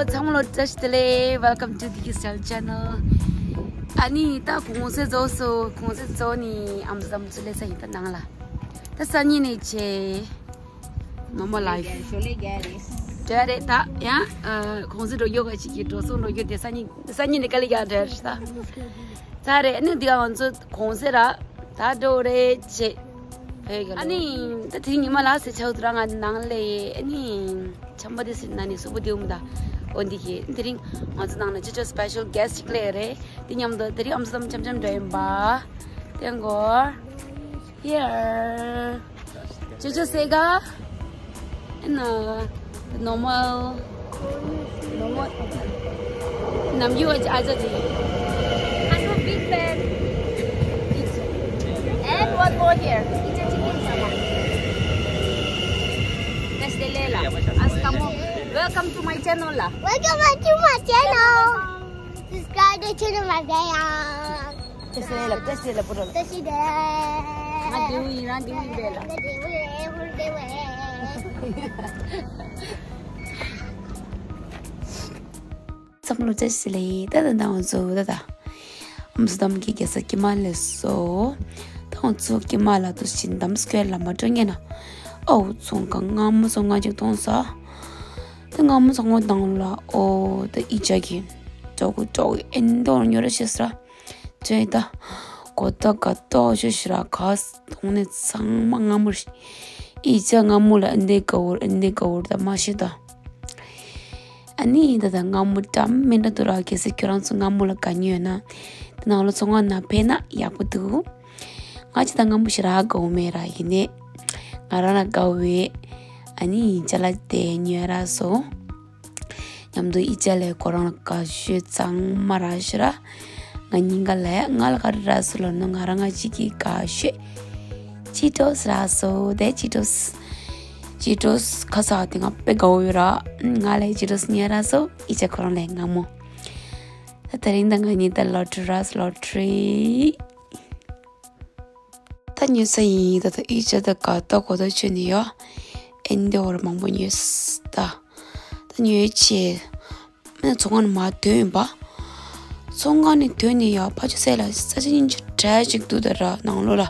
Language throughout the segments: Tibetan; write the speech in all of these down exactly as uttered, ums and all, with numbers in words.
ཚང་མ་ལ་བཀྲ་ཤིས་བདེ་ལེགས། Welcome to the Digital Channel. ཨ་ནི་ད་གུང་སེང་རྫོགས་སོང་། གུང་སེང་རྫོགས་ནས་ཨ་མ་ཚོ་ཨ་མ་ཚོ་སླེབས་ས་ཡིན། ད་ནང་ལ་ད་སང་ཉིན་ནས་བྱས། Normal life. ཞོ་ལས་རྒྱག་རེད། འདྲ་རེད་ད། ཡང་ཨ་གུང་སེང་འགྲོ་རྒྱུ་ག་ཅིག་གི་འགྲོ་སོང་འགྲོ་རྒྱུ་དེ་སང་ཉིན་སང་ཉིན་ནས་དཀའ་ལས་རྒྱག་འདྲ་རེད་ད། ད་རེད། ཨ་ནི་འདི་ག་ང་ཚོ་གུང་སེང་ར་ད་འགྲོ་རེད་བྱས། ཨ་ནི་ད་དེ་རིང་ཉི་མ་ལ་སེ་ཆའོ་ཏུ་ར་ང་ནང་ལས་ཨ་ནི་ཆམ་པ་དེ་སེ་ན་ནི་སུ་པུ་དེ་འུམ་ད། འོ་འདི་གི་དེ་རིང་ང་ཚོ་ནང་ན་ཅི་ཅོ་special guest ཅིག་སླེབས་རེད། དེ་མཉམ་དུ་དེ་རིང་ཨ་མ་ཚོ་དམ་འཆམ་འཆམ་འགྲོ་ཡིན་པ། དེ་འགོར། Here. ཅོ་ཅོ་སེ་ག་ཨ་ནི་normal. Normal. ནམ་རྒྱུན་ཨ་ཅག་ཅིག I'm a big fan. And one more here. It's a chicken sama. That's the Lela. Ask come on. Welcome to my channel, la. Welcome back to my channel. Subscribe to my channel. Test ལ་test ལ་པོ་རོ། Test ལ། ང་དེའུ་ཡིན་རང་དེའུ་ཡིན་པས་ལ། ཚང་མ་ལ་བཀྲ་ཤིས་བདེ་ལེགས། ད་ད་ད་ང་ཚོ་ད་ད་ཨམ་སུ་དམ་གྱི་རྒྱལ་ས་ཀི་མ་ལ་སླེབས་སོང་། ད་ང་ཚོ་ཀི་མ་ལ་དུ་ཕྱིན་དམ་སྐོར་ལ་མ་འགྲོ་ངེས་ན། ཨོ་ཚོང་ཁང་སྔ་མོ་ཚོང་ཁང་ཅིག་མཐོང་ས། ད་སྔ་མོ་ཚོང་ཁང་ནང་ལ་ཨོ་ད་ཨི་ཅག་གི་ཀྲོ་ཀུ་ཀྲོ་ཀུ་ཨེན་ཏོ་ཉོ་ར་ཤེས་ར། ཅོ་ཡི་ད། གོ་ད་ག་ཏོ་ཤོ་ཤི་ར་ག་ཐོང་ནས་ཚང་མ་སྔ་མོ་རེད། ཨི་ཅག་སྔ་མོ་ལ་ཨེ་འདྲའི་དགའ་བོར་ཨེ་འདྲའི་དགའ་བོར་ད་མ་ཤེས་ད། ཨ་ནི་ད་ད་སྔ་མོ་འགྲམ་མི་འདྲ་འདུག་ར། གལ་སྲིད་ཁྱོད་རང་ཚོ་སྔ་མོ་ལ་དགའ་ཉོས་ན། ད་ནང་ལོ་ཚོང་ཁང་ནང་ཕེབས་ན་ཡག་པོ་འདུག་ང་ཅི་ད་སྔ་མོ་ཞེ་དྲག་དགའ་བོ་མེད་ར། ཡིན་ནའི་ང་རང་ལ་དགའ་བོའི་ཨ་ནི་ཅ་ལག་དེ་ཉོས་ར་སོང་། མཉམ་དུ་ཨི་ཅག་ལས་ཁོ་རང་ལ་དགའ་ཤོས་གཙང་མ་རག་ཤོས་ར། ང་གཉིས་ཀ་ལས་ང་ལ་ག་རེ་རག་སོང་ལབ་ན། ང་རང་ང་གཅིག་གི་དགའ་ཤོས་ཅི་ཏོས་རག་སོང་། དེ་ཅི་ཏོས་ཅི་ཏོས་ཁ་ས་དེ་ང་དཔེ་དགའ་བོ་ཡོད་ར། ང་ལས་ཅི་ཏོས་ཉོས་རག་སོང་། ཨི་ཅག་ཁོ་རང་ལས་སྔ་མོ། ད་དེ་རིང་ད་ང་གཉིས་ད་ལོ་ཊི་རི་རག་སོང་། ལོ་ཊི་རི། ད་ཉོས་ས་ཡིན། ད་ད་ཨི་ཅག་ད་ག་ད་གོ་ད་ཆོས་ནི་ཡོ། ཨེ་འདི་འོར་མང་པོ་ཉོས་ད། ད་ཉོས་ཆེ། མིན་ཚོང་ཁང་ནས་མར་ཐོན་ཡིན་པ། ཚོང་ཁང་ནས་ཐོན་ནས་ཡ་ཕ་ཆུ་སེ་ལ་ས་ཆ་སྙིང་རྗེ་དྲག་ཅིག་འདུག་ད་ར་ནང་ལོགས་ལ།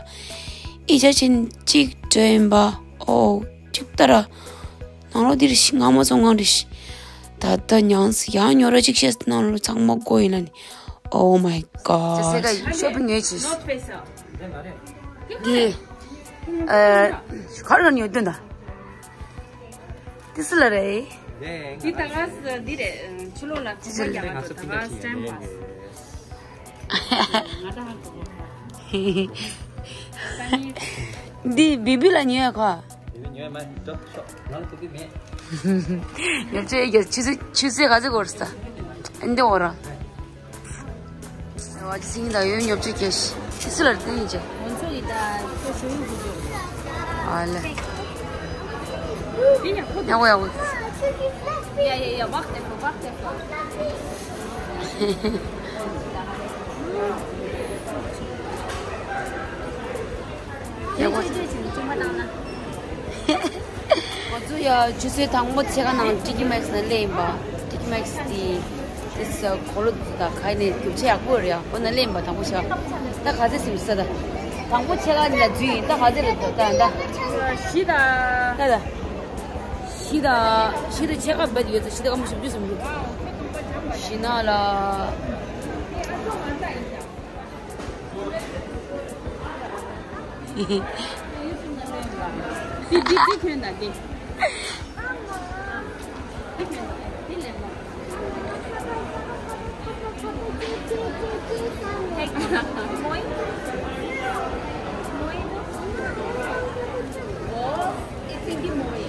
ཨི་ཅག་ཆེན་གཅིག་འགྲོ་ཡིན་པ། ཨོ་གཅིག་ད་ར། ནང་ལོགས་འདི་རེད་ཤི། སྔ་མོ་ཚོང་ཁང་རེད་ཤི། ད་ལྟ་ཉང་སི་ཡང་ཉོ་ར་གཅིག་བཤད་ནང་ལོགས་ཚང་མ་སྒོ་ཡིན་ལ་ནི། Oh my god. ཅེ་སེ་ག་ཤོ་པིང་ཉོས་ཅི། འདི། ཨ། གར་གར་ཉོ་དོན་ད། ཏི་སི་ལ་རེད། འདི་ད་ག་འདི་རེད། ཕྱི་ལོགས་ལ་ཁོ་པ་རྒྱག་ང་ཚོ་ད་ག་སི་ཊེམ་པ། ང་ད་ཧ་གོ། འདི་བི་བི་ལ་ཉོས་ཁ། ཉོ་ཆེ་ཡ་ཆུ་ཚོད་ཆུ་ཚོད་ག་ཚོད་འགོར་ས། འདི་འོ་ར། བ་ཅི་སིང་ད་ཡོད་ཉོ་ཆེ་ཁེ་ཤི། ཏི་སི་ལ་རེད་ཉོ་ཆེ། ང་ཚོ་ཡི་ད་ཁྱོད་ཞུ་ཡུག་ཞུ་རྒྱུ། ཨ་ལེ། ཡ་གོ་ཡ་གོ། ཡ་ཡ་ཡ་བག་སྟེ་ཁོ་བག་སྟེ་ཁོ། ཡ་གོ། ང་ཚོ་ཡ་ཆུ་ཚོད་དང་པོ་ཕྱེད་ཀ་ནང་ཊི་ཀི་མེག་སི་ནང་སླེབས་ཡིན་པ། ཊི་ཀི་མེག་སི་དེ་དེ་ས་གོ་ལོ་དང་ཁ་ནས་རྒྱུ་ཆ་ཡག་པོ་རེད་ཡ། ཁོ་ན་སླེབས་ཡིན་པ་དང་པོ་ཕྱེད་ཀ། ད་ག་ཚོད་ཟིན་ས་ད། དང་པོ་ཕྱེད་ཀ་ནས་ལ་འཛུལ་ཡིན། ད་ག་ཚོད་རེད་ད་ད། བཞི་དང་། ད་ད། བཞི་དང་། བཞི་དང་ཕྱེད་ཀ་བར་དུ་ཡོད་ཚེ་བཞི་དང་སྐར་མ་བཞི་བཅུ་ཟིན་རྒྱུ། བཞི་ནང་ལ། འདི་འདི་འདི་ཁྱོད་ན་འདི། འདི་ཁྱོད་ན་འདི་ལེན་ལོ། མོའི། མོའི། ཨོ། ཨེ་ཙི་འདི་མོ་ཡ།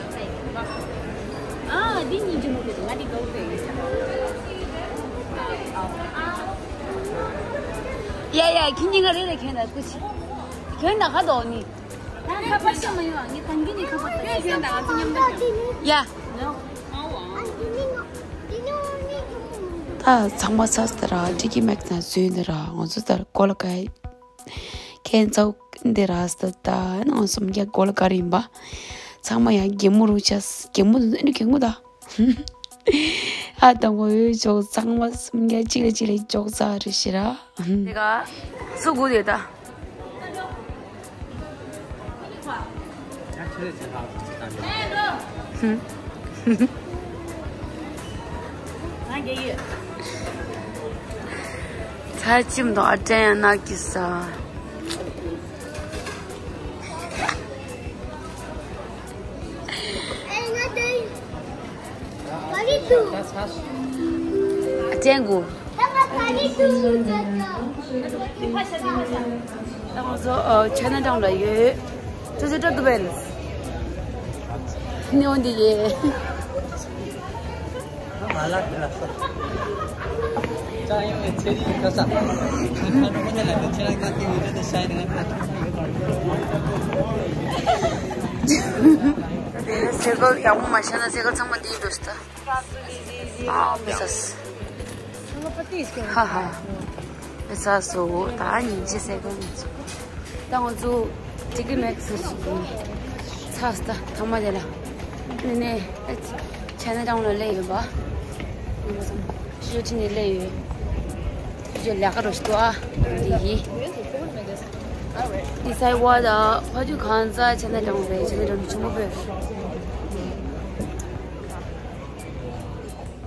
ཨ་འདི་གཉིས་ཀྱི་མོ་གི་ང་འདི་གའུ་ཏེ། ཡ་ཡ་ཁྱི་གཉིས་ཀ་རེ་རེ་ཁྱོད་ན་སྐུ་ཆེ། ཁྱོད་ན་ཁ་དོག་ནི། ཁ་པར་ཤ་མ་ཡོང་ངས་ཐང་གི་ནི་ཁ་པར་དོ་ཁྱོད་ན་ང་ཚོ་མཉམ་དུ་ཡ། ད་ཚང་མ་ཚ་ས་ར་ཊི་ཀི་མེག་སི་ན་བཟོས་ནི་ར་ང་ཚོ་ལྟར་གོ་ལ་ག་ཁྱེད་ཚོ་འདི་ར་སྟོད་ད་ནང་སུམ་རྒྱ་གོ་ལ་ག་རིམ་པ་ཚང་མ་ཡང་གད་མོ་རུ་ཆ་གད་མོ་འདི་ནི་གད་མོ་ད། ཨ་དང་འོ་ཡོད་ཅོག་ཚང་མ་སུམ་བརྒྱ་གཅིག་ལ་གཅིག་ལ་ཅོག་ཚ་རེ་ཞེ་ར། དེ་ག་སུ་དགོས་དེ་ད། ཚ་ཅིམ་དང་ཨ་ཅན་ཡང་ནག་གི་ས། ཨ་ཅན་གོ། ད་ང་ཚོ་ཆའི་ན་ཊའུན་ལ་ཡོད། ཅོ་ཅོ་ཊ་ཏུ་བེན། ནི་འོན་ཏི་ཡེ། སེ་གོལ་ཡག་པོ་མ་བྱས་ན་སེ་གོལ་ཚང་མ་འདིའི་འགྲོ་སྟ། ཨ་མི་ས་སི། ཧ་ཧ། མི་ས་སོ་ད་ཉིན་ཅི་སེ་གོལ་མི་ཚོ། ད་ང་ཚོ་ཊི་ཀི་མེག་སི་ཞིག་ཚ་སྟ་ཐ་མ་དེ་ལ། ནི་ནི་ཆའི་ན་ཊའུན་ལ་སླེབས་ཡོད་པ། ཞོ་ཅི་ནི་སླེབས་ཡོད། ཞོ་ལས་ཀ་རོ་ཞིག་ཏུ་ཨ། འདི་ཡིན། དེ་སའི་བ་ད་ཕ་ཇུ་གང་ཙ་ཆའི་ན་ཊའུན་རེད། ཆའི་ན་ཊའུན་ཆུང་མོ་པོས།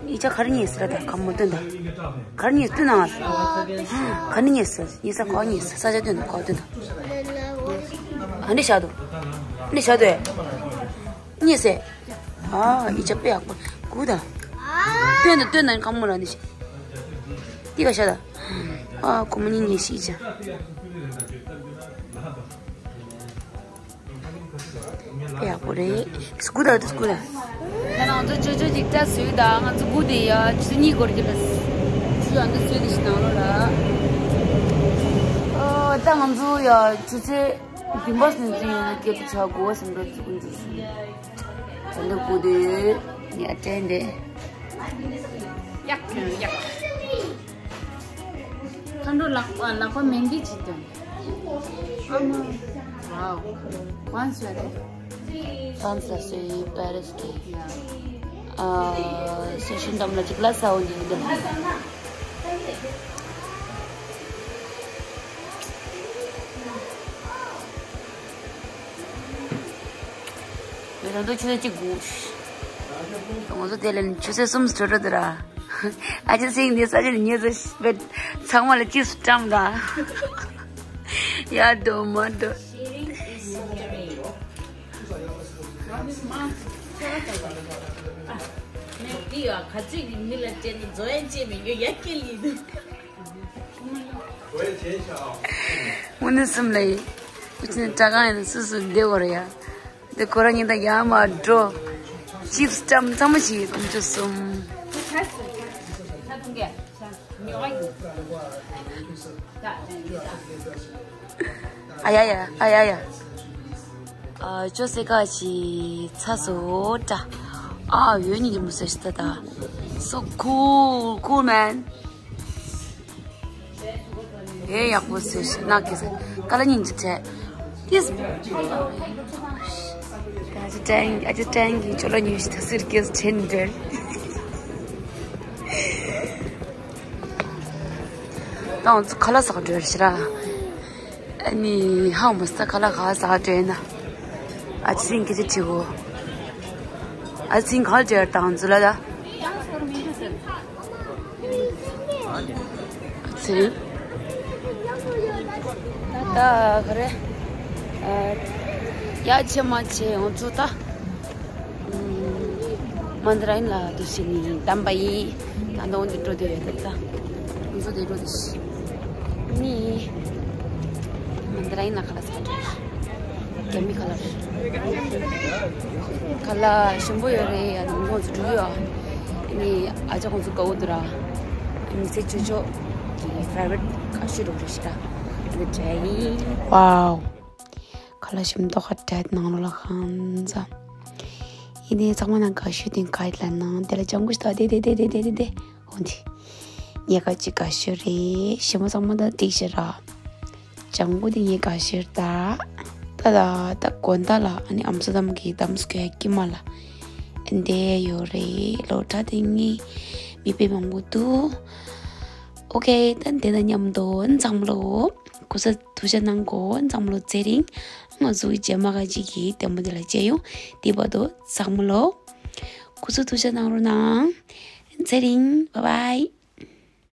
ཡིག་ཆ་ག་རེ་རྙེད་ཟེར་ད་ག་མོ་སྟོན་ད། ག་རེ་རྙེད་སྟོན་ན་ང་། ག་རེ་རྙེད་ཟེར་ཡིག་ས་ག་རྙེད་ཟེར་ས་ཆ་སྟོན་ད་ག་སྟོན་ད། ཨ་འདྲེ་བཞག་འདུག་ཨ་འདྲེ་བཞག་འདུག་རྙེད་ཟེར། ཨ་ཡིག་ཆ་དཔེ་ཡག་པོ་གུ་ད། སྟོན་ད་སྟོན་ད་ག་མོ་ལ་འདི་ཤི། འདི་ག་བཞག་ད། ཨ་ཁོ་མོ་གཉིས་རྙེད་ཤི་ཡིག་ཆ། ཡག་པོ་རེད། སྐུ་དང་དུ་སྐུ་ལ། ད་ང་ཚོ་ཅོ་ཅོ་ཅིག་ལྟ་སུས་དང་ང་ཚོ་སྐུ་དེ་ཡ་ཆུ་གཉིས་སྐོར་གྱི་ལ། ཆུ་ཡང་དུ་སུས་དེ་ཞིག་ནང་ལོ་ལ། ཨོ་ད་ང་ཚོ་ཡ་ཆུ་ཚོད་བདུན་པ་སུན་ཚོད་ཡོད་ན་སྐད་དུ་ཆ་དགོས་བསམ་འགྲོ་ཚུགས་འདུག་ད་འདི་སྐུ་དེ་ཡ་དྲན་དེ། ཡག་ཡག་མཁའ་འགྲོ་ལག་པ་ལག་པ་མེ་འདི་ཅི་དོན། ཨ་མ། Wow. Once a day. France ལ་སོས་པེ་རིས་ཀྱི། ཨ་སོ་ཤིང་འདམ་ལ་ཅིག་ལ་ས་འོ་འདི་འདི། མི་རང་དུ་ཆུ་ཚོད་གཅིག་དགུ། ང་ཚོ་དེ་ལ་ནི་ཆུ་ཚོད་གསུམ་འགྲོ་འགྲོ་དུ་ར། ཨ་ཅེ་སིང་ནི་ས་ཆ་ནི་ཉེ་ཚོ་བེད་ཚང་མ་ལ་ཅིས་བཀྲམ་ད། ཡ་དོ་མ་དོ། Sharing is caring. ནས་འདི་ཡ་ག་ཚོད་ཀྱི་མི་ལ་སྤྲད་ན་མཛོ་ཡན་ཅེ་མི་ཡོ་ཡ་ཀེ་ལི་དུ། དངོས་གནས་གསུམ་ལ་ཡིན། ཨུ་ཆེན་དྲ་གང་ཡིན་སུ་སུ་བདེ་བོར་ཡ། འདི་ཁོ་རང་ཉིད་དང་ཡར་མར་འགྲོ། ཅིབས་ཀྲམ་ཚང་མ་ཞིག་ཀུམ་ཅུ་གསུམ། ཨ་ཡ་ཡ་ཨ་ཡ་ཡ། ཨ་ཅོ་སེ་ཀ་ཞིག་ཚ་སོ་ཏྲ། ཨ་ཡོད་ཉིད་ཀྱི་མུ་སེ་ཤི་ཏ་ཏ། So cool, cool man. ཧེ་ཡག་པོ་ཟེར་ཞིག་ནག་གི་ཟེར་ཀ་ལ་སྙིང་རྗེ་བྱས། This I just drank, I just drank གི་ཅོ་ལ་ཉུས་ཤིག་ད་སིར་གེ་ཟེར་ཆེན་འདྲེར། ད་ང་ཚོ་ཁ་ལག་ཟ་ག་འགྲོ་རེད་ཤི་ར། ཨ་ནི་ཧའོ་མ་སི་ཏ་ཁ་ལག་ག་ཟ་ག་འགྲོ་ཡིན་ན། ཨ་ཅི་སིང་གི་ཅི་བྲིས་གོ། ཨ་ཅི་སིང་ག་འགྲོ་ཡར་ད་ང་ཚོ་ལ་ད། ཚེ་རིང་། ད་ག་རེ། ཡ་ཆེ་མ་ཆེ་ང་ཚོ་ད། མན་དི་ར་ཡིན་ལ་དུ་ཞིག་ནི་དམ་པ་ཡིན། ད་ནང་འདི་འགྲོ་དེ་ཡོད་ད། ང་ཚོ་དེ་འགྲོ་དེ་ཞིག་ནི། མན་དི་ར་ཡིན་ལ་ཁ་ལག་ཟ་འགྲོ། རྒྱ་མི་ཁ་ལག་རེད། ཁ་ལག་ཞིམ་པོ་ཡོད་རེད། ཡ་ནང་ཁོང་ཚོ་འགྲོ་ཡོད། ནི་ཨ་ཅག་ཁོང་ཚོ་དགའ་བོ་འདུག་ར། མི་ཚེ་ཆོས་ཕྱོགས་ཀྱི་private ཀ་ཤོད་འགྲོ་རེད་ཤི་ར། འདི་འདྲ་ཡིན། Wow. ཁ་ལག་ཞིམ་མདོག་ཁ་བྲལ་ནང་ལོགས་ལ་ཁང་ཚ། ཡིན་ནའི་ཚང་མ་ནང་དགའ་ཤོས་དེ་ག་ཡིན་ལ་ནང་དེ་ལ་ལྗང་གུ་ཞིག་དང་དེ་དེ་དེ་འོ་འདི། ཉེ་ག་ཅིག་དགའ་ཤོས་རེད་ཞིམ་པོ་ཚང་མ་དང་འགྲིག་ཤི་ར། ལྗང་གུ་དེ་ཉེ་དགའ་ཤོས་ད། ད་ད་ད་དགོན་ད་ལ་ཨ་ནི་ཨམ་སུ་དམ་གི་དམ་སུ་གི་ཀི་མ་ལ། འདས་ཡོད་རེད་ལོ་གྲྭ་དེ་ངའི་ མི་དཔེ་མང་པོ་འདུག་ཨོ་ཁེ། ད་དེ་དང་མཉམ་དུ་ཚང་མ་ལོ་གོ་ས་ཐུགས་ཅག་གནང་གོ་ཚང་མ་ལོ་ཚེ་རིང་། ང་ཚོ་རྗེས་མ་ག་ཅིག་གི་ལྟད་མོ་དེ་ལ་མཇལ་ཡོང་། དེ་བར་དུ་ཚང་མ་ལོ་གོ་ས་ཐུགས་ཅག་གནང་རོགས་གནང་། ཚེ་རིང་། བཱའི་བཱའི།